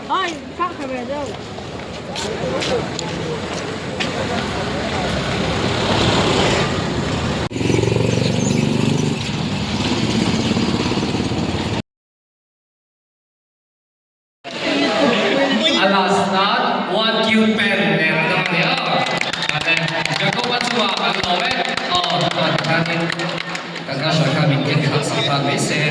A last nan one cute pen nen an awm a ni a. Ane Jacob a chungah kan lawm e. Aw tunah tikhanin kan usher khan min ken khalh sak tan mai se.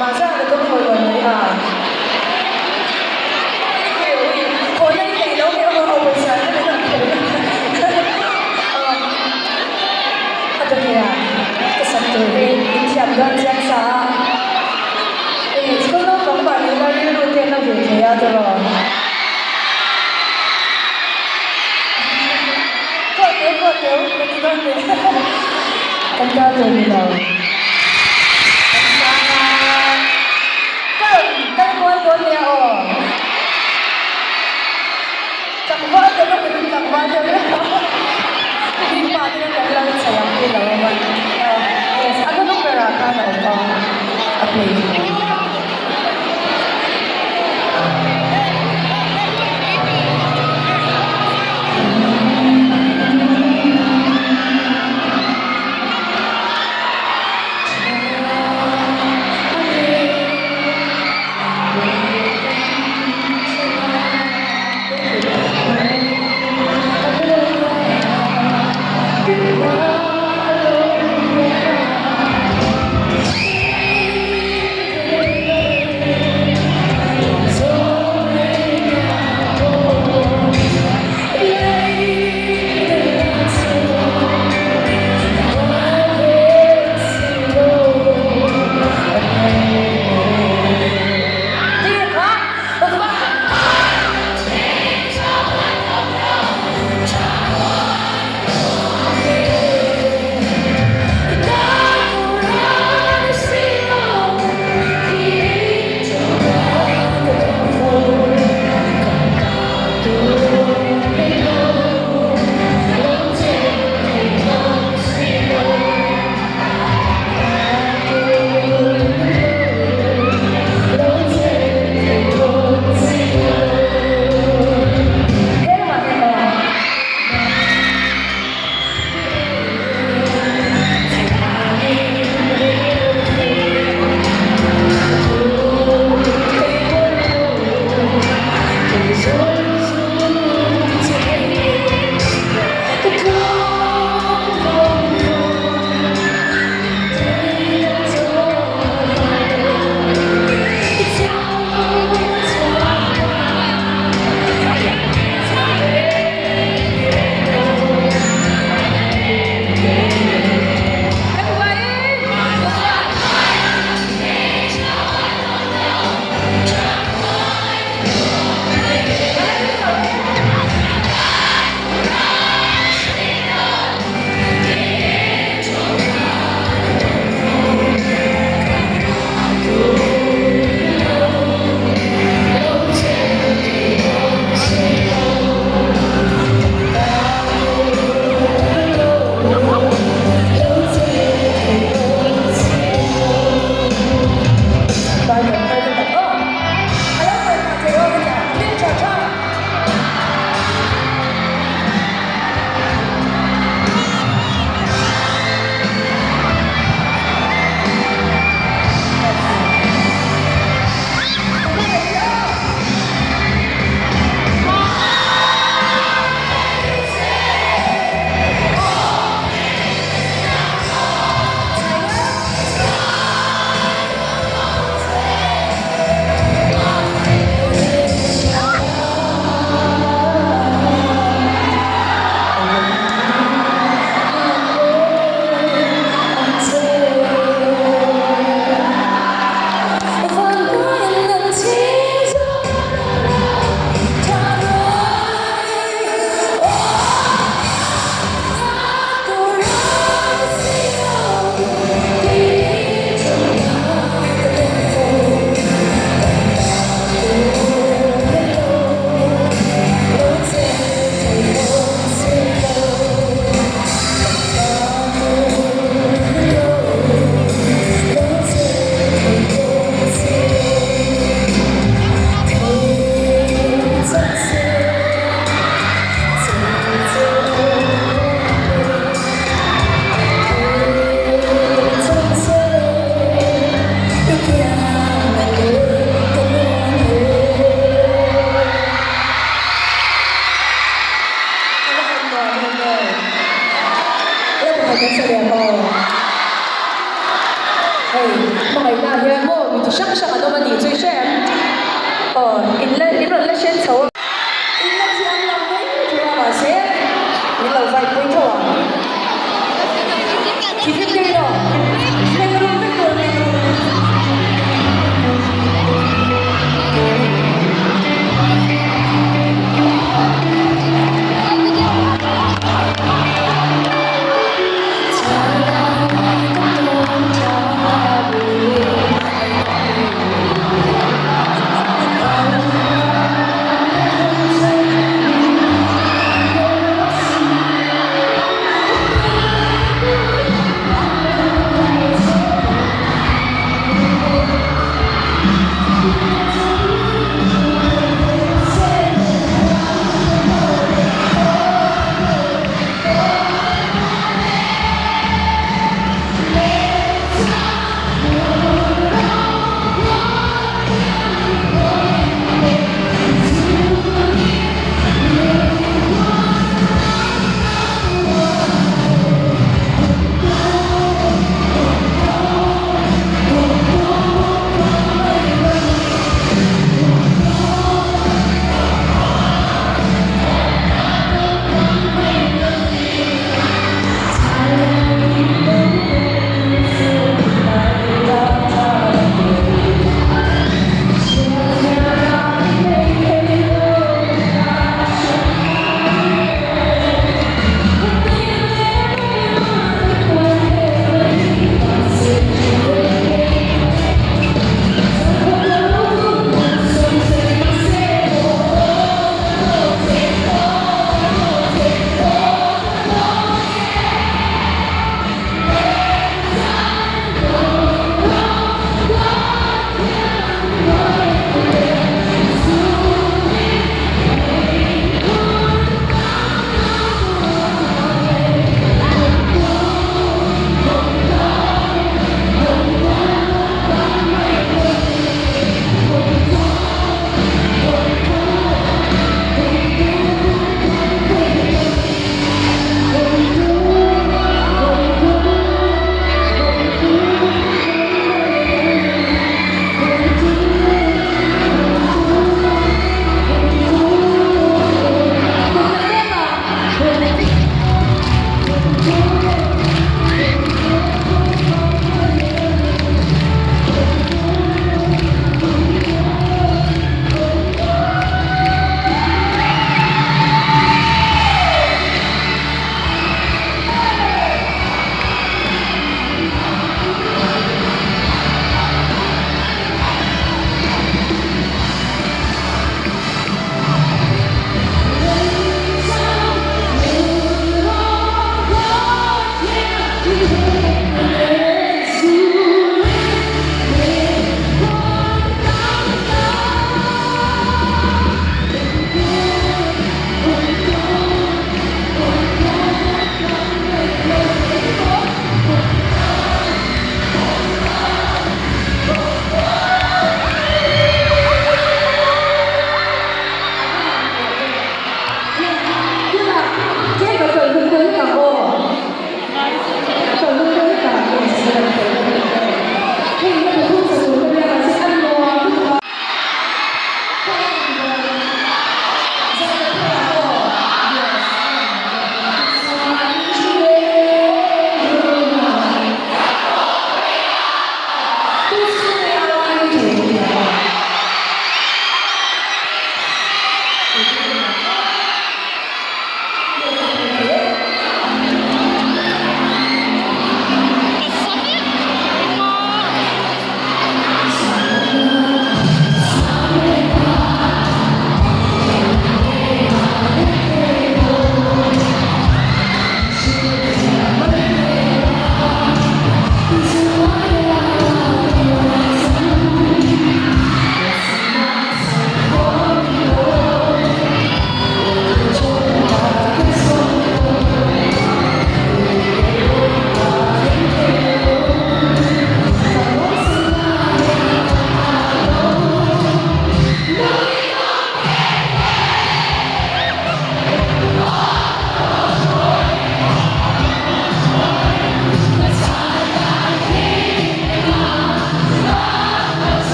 Mahse a ka hawi lo mai a. Ui ui, haw na i neih lo nge aw aw pawisa te min rawn khelh a. A dawheh ah ka sak tur hi in thiam dawn chiang sa a. Eng school naupang mah ni ila rilru te an la ve thei a tawrh. Kawh teu kawh teu ka ti dawn leh kan kal tur ni lo. Kan sang a, ka rawn kal kual dawn nia aw. Tlangval te pawh kan tlangval deuh vek a, mipa te kan lo chho ang hi lo awm a. Yes, a hnung berah khan a awm a, a play thei. Hmangaihna ah hian maw mi chi hrang hrang an awm a nih chu i hre em? Aw, in la in rawn la hriat chho a. In la thiam lo mai thei a mahse min lo vai pui tho ang. Thi thim deuh ilo, meng rum vek tur meng rum.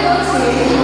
dawn si.